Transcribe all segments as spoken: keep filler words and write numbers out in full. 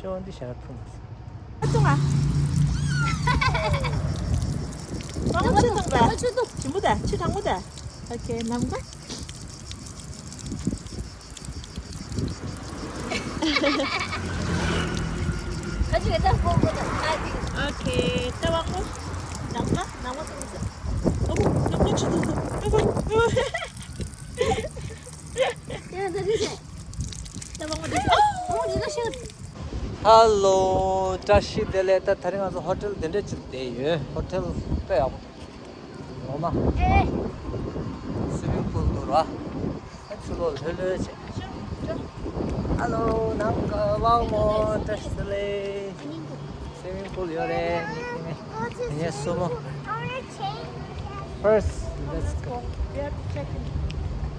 ཅོ་འདི་ཞག་ཐུང་། ཐུང་ཨ། ནམ་མཁའ་ཐུང་པ། ཆུ་ཐུང་། ཆུ་མོ་ད། ཆུ་གྲང་མོ་ད། ཨོ་ཁེ། ནམ་མཁའ། ཁ་ཅིག་ད་ཧོ་ཧོ་ད། ཨ་ཅིག་ཨོ་ཁེ། ད་དབང་མོ། ནམ་མཁའ། ནམ་མཁའ་ཐུང་ད། ཨོ་ཁེ། ནམ་མཁའ་ཆུ་ཐུང་ད། ཨོ་ཁེ། ཡ་ད་དེ་ཟེར། ད་དབང་མོ་དེ་ཟེར། ཨོ་དེ་ན་ཤི། ཧ་ལོ། བཀྲ་ཤིས་བདེ་ལེགས། ད་དེ་རིང་ང་ཚོ་ཧོ་ཊེལ་འདི་འདྲ་ཅིག་བསྡད་ཡོད། ཧོ་ཊེལ་དཔེ་ཡག་པོ་འདུག་འོ་མ། ཨེ། སུའི་མིང་པུལ་འདུག་ར། ཆུ་ལོག་ལྷོད་ལྷོད་བྱས། ཧ་ལོ། ནང་ག་བའོ་མོ་བཀྲ་ཤིས་བདེ་ལེགས། སུའི་མིང་པུལ་ཡོད་རེད། ངས་སུ་མོ། First, let's go.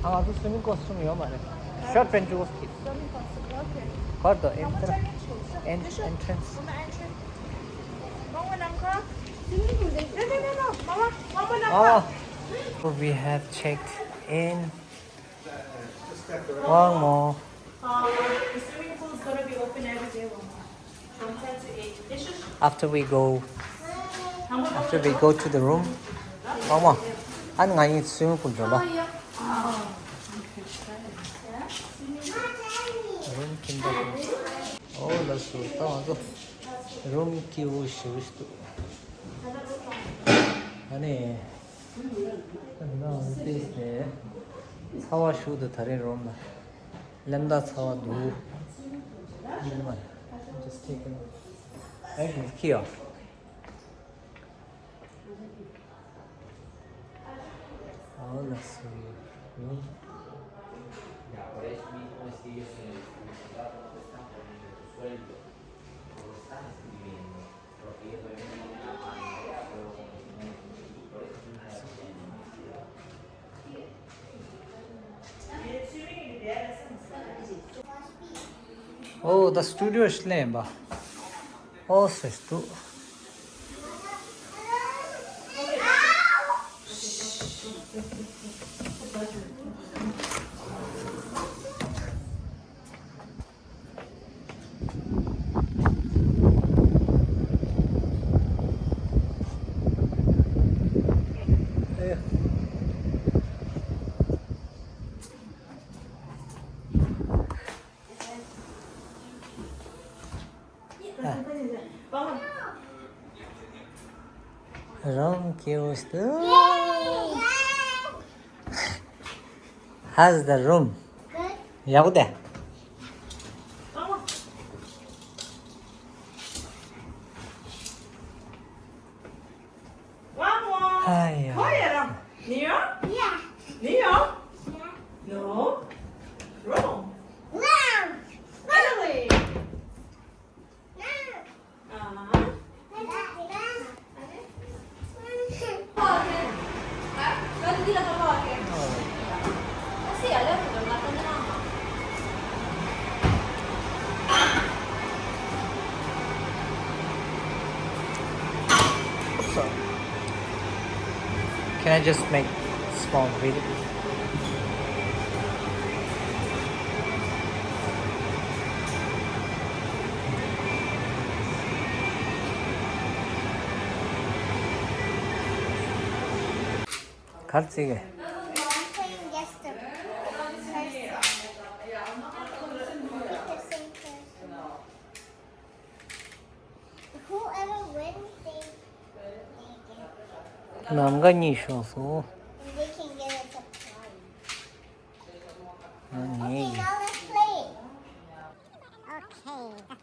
ཨ་ང་ཚོ་སུའི་མིང་ཀོ་སི་ཊུམ་ཡོད་མ་རེད། ཤོར་ཊི་པེན་ཊི་ཅིག་གོ་སི་ཊུམ། གར་དོ་ཨེན་ཊི་རན་སི། ཨེན་ཊི་རན་སི། ཨ། We have checked in. One more. Uh, the swimming pool is gonna be open every day, Mama. From ten to eight. It's just after we go, after we go to the room. One more. ཨ་ནི་ང་གཉིས་སུའི་མིང་པུལ་འགྲོ་ལ། རུམ་ཁྱིམ་པ་དང་། ཨོ་ལགས་སོ། ད་ང་ཚོ་རུམ་སྐྱིད་པོ་ཞེ་པོ་ཞིག་འདུག་ཨ་ནི། ད་འདི་ནང་ལ་བལྟས་ནས་ཚ་བ་ཞུགས་འདུག་ད་རེས་རུམ་ལ་ལེམ་ད་ཚ་བ་འདུག་ཨ་ནི་མ། Just take a look. ཨེ་ཁྱི་ཡོ། ཨོ་ལགས་སོ། Oh, the studio is lemba. Oh, sister. རང་སྐྱིད་པོ་ཞིག་འདུག How's the room? Good. ཡག་པོ་འདུག One more. ཧ་ཡ། ཧོ་ཡ་རང་། ནི་ཡོ། Yeah. ནི་ཡོ། Yeah. No. Wrong. Wrong. Finally. Wrong. Uh-huh. Wrong. So, can I just make small video? གར་ཙིག་གེ། I'm playing guess the person. Pick the same person. Whoever wins, they, they get. ནམ་མཁའ་གཉིད་ཤོར་སོང་། And they can get a surprise. ཨ་ནི། Okay, now let's play. Okay.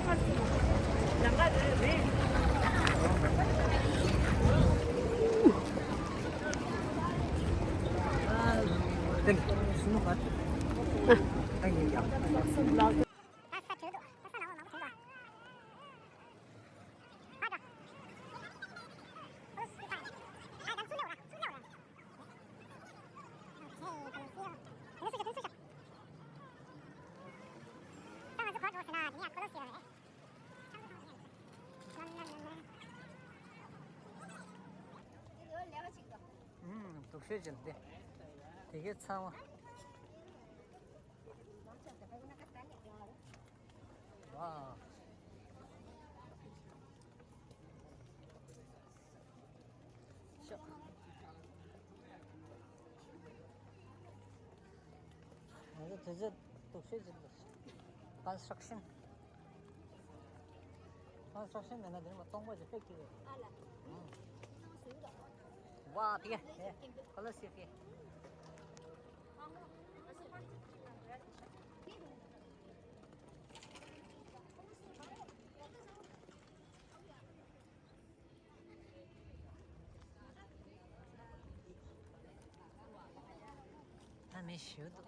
ཨུམ། སྡུག་ཤོས་ཅན་དེ། དེ་གའི་ཚང་མ། ཝའོ། ཤོག་ང་ཚོ་དུས་ཚོད་སྡུག་ཤོས་ཅིག་འདུག Construction. Construction མེད་ན་འདིར་མ་སྟོང་པ་ཅིག་ཕེབས་ཀྱི་རེད། ཨ་ལ། ཝ་དེ་ག་ཁོ་ལ་སི་ཕི། ད་མི་ཞུ་འདུག་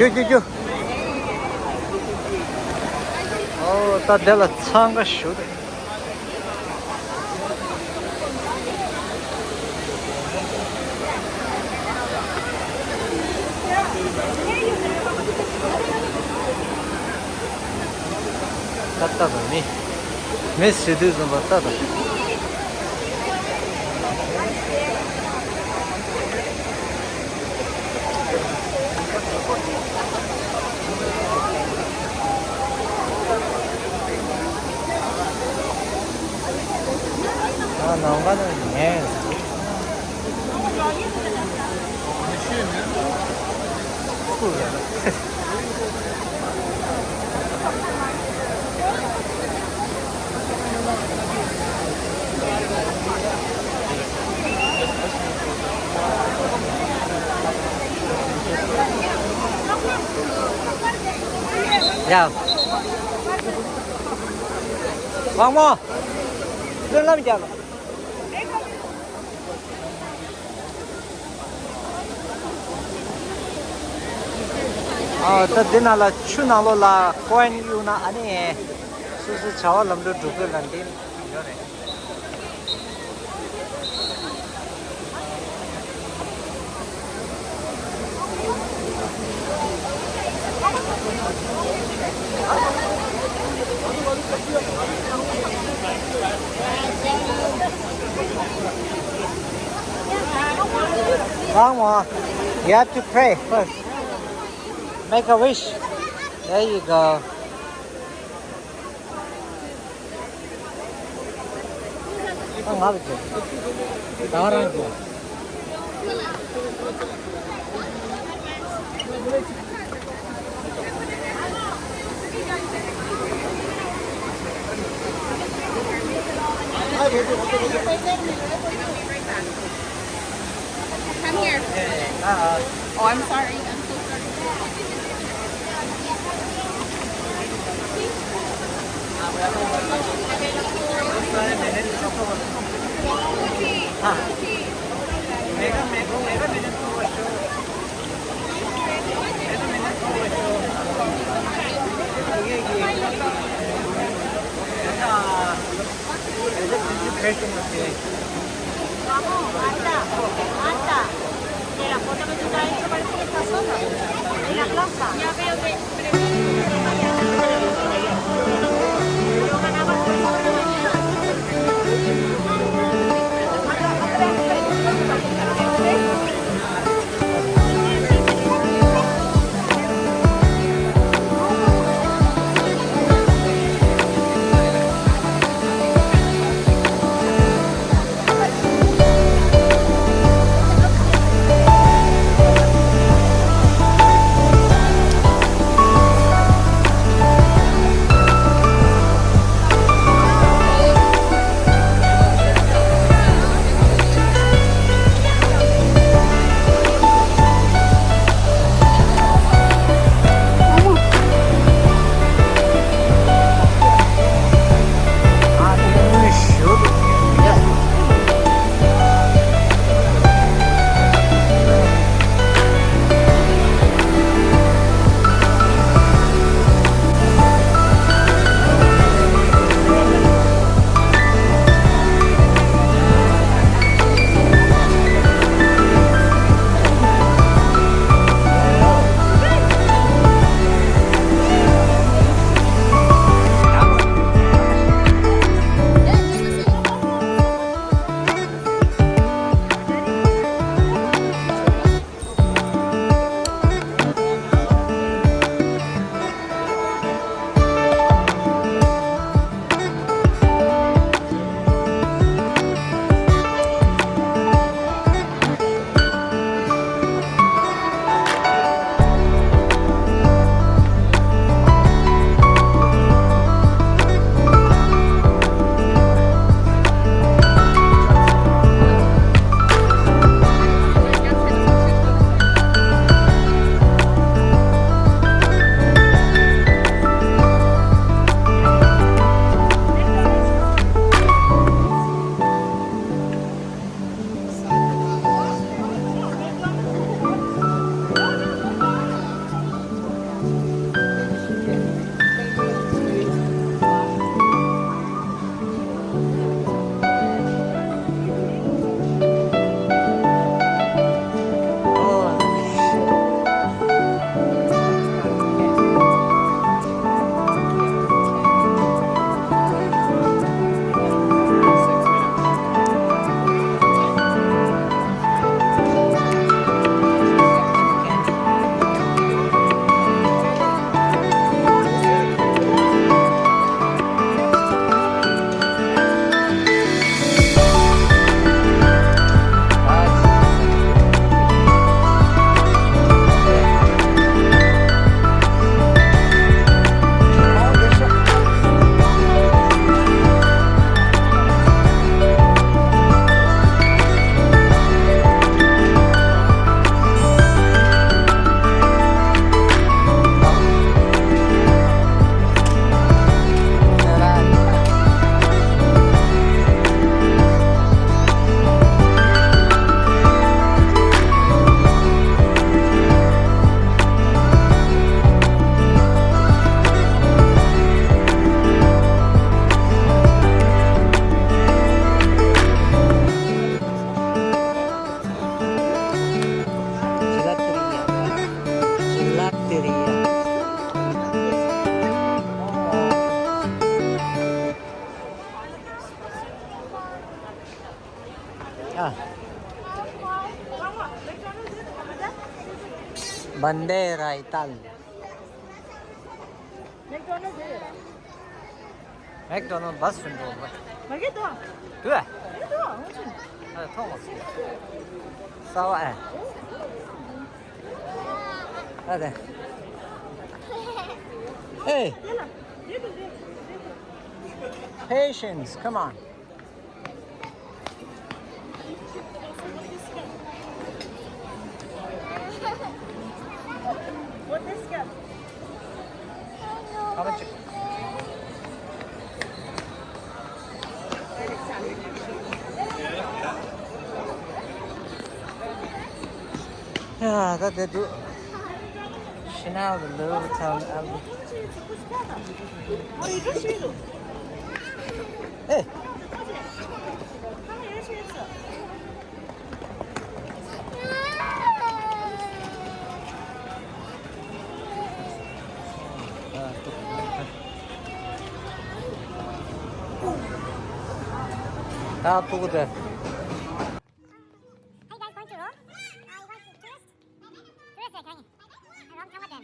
རྒྱུ་རྒྱུ་རྒྱུ། ཨོ་ད་དེ་ལ་འཚང་ཁ་ཞུ། ད་ལྟ་དང་མི། མི་ཟེར་དུས་ཙམ་པ་ལྟ་དང་། ཨ་ནང་ག་ནས་ཉལ། ཡ། དབང་མོ། སྨོན་ལམ་རྒྱབ། ཨ་ད་འདི་ནང་ལ་ཆུ་ནང་ལོགས་ལ་ཀོ་ཨིན་གཡུག་ན་ཨ་ནི་སོ་སོའི་བྱ་བ་ལམ་འགྲོ་འགྲོ་དགོས་ལ་འདི་ཡོད་རེད། Come on. You have to pray first. Make a wish. There you go. ང་ལ་ཅི། ད་རང་ཅི། Come here. Oh, I'm sorry. I'm so sorry. དེ་རེད། ཨ། Bandera Italia. McDonald's བྷ་སི་ཅིག་འགྲོ་བ། མ་གི་དོ། དུ་ཨ། མ་གི་དོ། ཨ་ཅི། ཨ་ཐོག་མ་སི། ས་བ་ཨ། ཨ་དེ། Hey. Patience, come on. ཡ་ད་དེ་འདུག Chanel, Louis Vuitton, L V. ཨེ། ད་ཕྲུ་གུ་དེ། Are you guys going to Rome? Are you going to tourist? Tourist, yeah, can you? Rome, come again.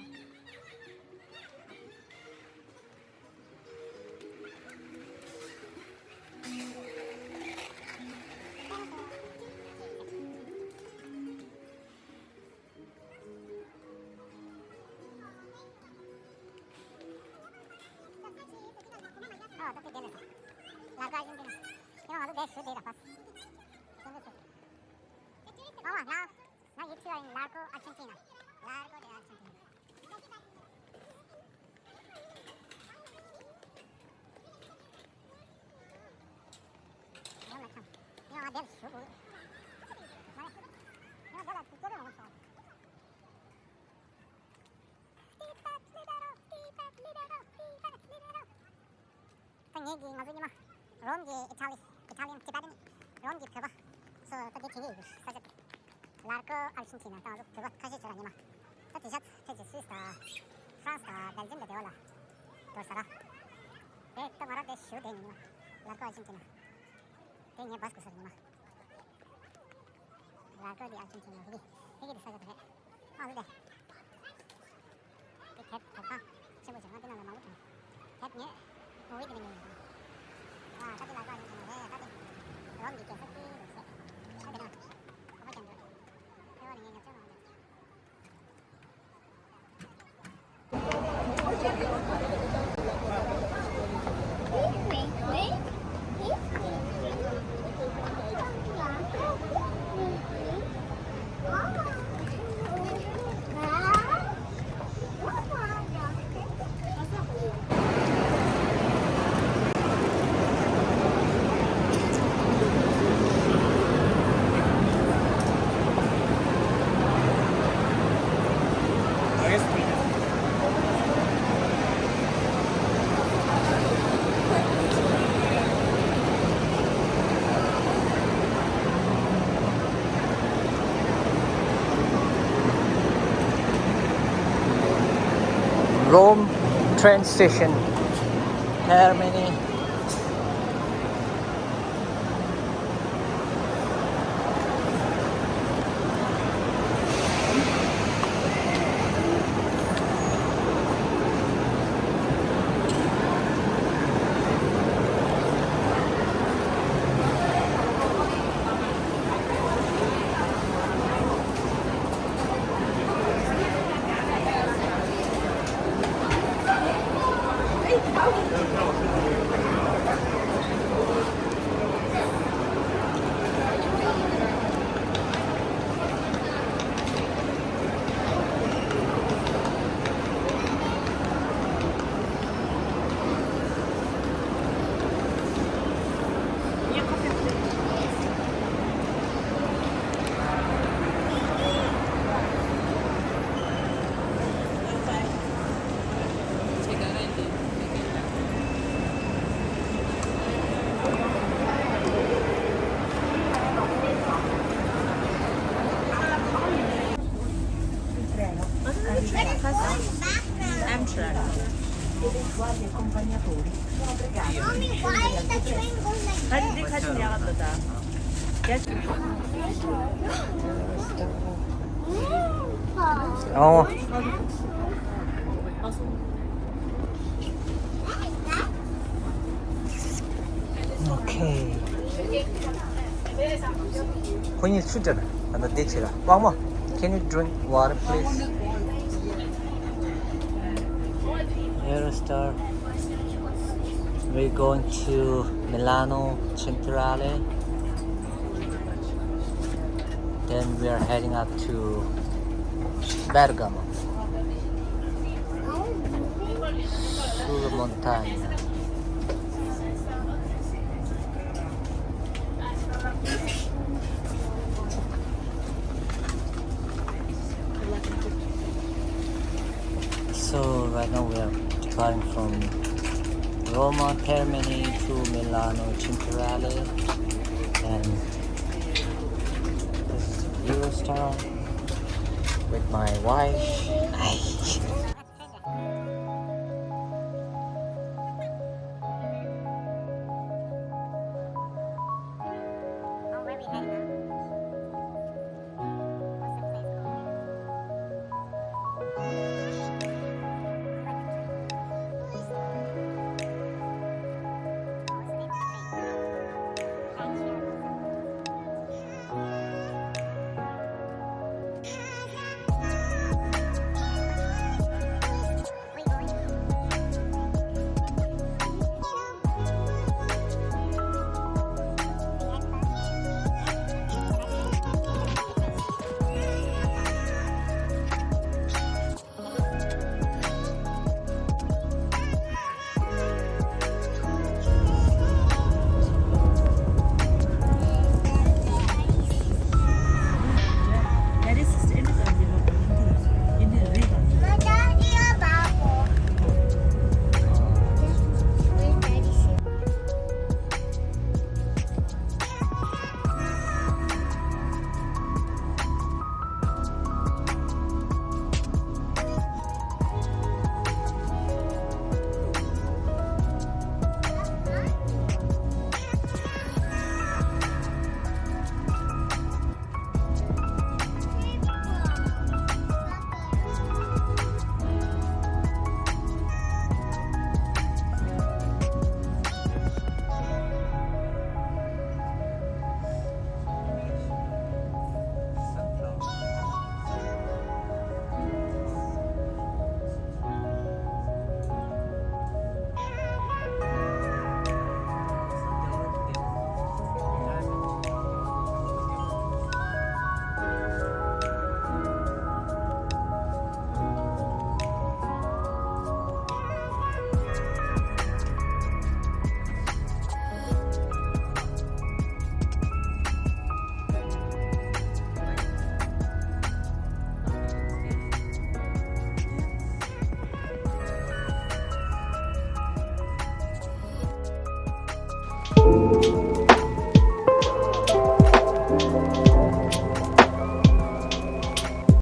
Oh, that's a Dennis. Largo Argentina. You know, that's good data, boss. Dennis. Oh, now, now you two are in Largo, Argentina. Largo de Argentina. ད་ངེད་ཀྱིས་ང་ཚོ་ཉི་མ་རོམ་གྱི་ཨི་ཊ་ལི། Italian Tibetan རོམ་གྱི་བོད་པ་སོ་ད་འདི་དྲན་གྱི་ཡོད་ས་ཆ་དེ། ལར་ཀོ་ཨར་ཇེན་ཊི་ན་དང་བོད་པ་ཁ་ཤས་བྱོས་ར་ཉི་མ། ད་དེ་ཤ་ཚ་ཁྱེད་ཀྱི་སུད་སི་དང་ཧྥ་རན་སི་དང་བེལ་ཇམ་དང་དེ་བ་ལ་འགྲོ་ས་ར། དེ་ད་ང་རང་དེ་ཞུ་དེ་ཉི་མ་ལར་ཀོ་ཨར་ཇེན་ཊི་ན། དེ་ངས་བྷ་སི་གོ་ས་ར་ཉི་མ། ལར་ཀོ་དེ་ཨར་ཇེན་ཊི་ན་ཧི་གི་ཧི་གི་དེ་ས་ཆ་དེ་རེད། ཨ་ལུ་དེ། དེ་དེབ་དེབ་ཁང་ཆེན་པོ་ཅིག་ང་འདི་ནང་ལ་མང་པོ་བྱུང་། དེབ་ངས་མོ་བི་དེ་ནས་ཉོས་ཡོད། ཨ་ད་དེ་ལ་ཀ་ཡིན་ཟེར་ནས་རེད། ད་དེ་རོམ་གྱི་རྒྱལ་ས་དེ་རེད་ཟེར། ཨ་དེ་ན་གོམ་པ་རྒྱག་འདོད། ཐེ་བ་ནས་ངས་ཉོ་ཆོག་མང་པོ་བྱུང་། Rome train station. There are many Eventuali accompagnatori sono pregati di scegliere la più breve. Oh. Okay. ཁོ་གཉིས་ཆུ་སྤྲད་ན་ད་ལྟ་བསྡད་ཆེ་ལ། དཔའ་མོ། Can you drink water, please? Eurostar. We're going to Milano Centrale. Then we are heading up to Bergamo. Sulla montagna. So right now we are departing from Roma Termini to Milano Centrale, and this is the Eurostar with my wife. Hi.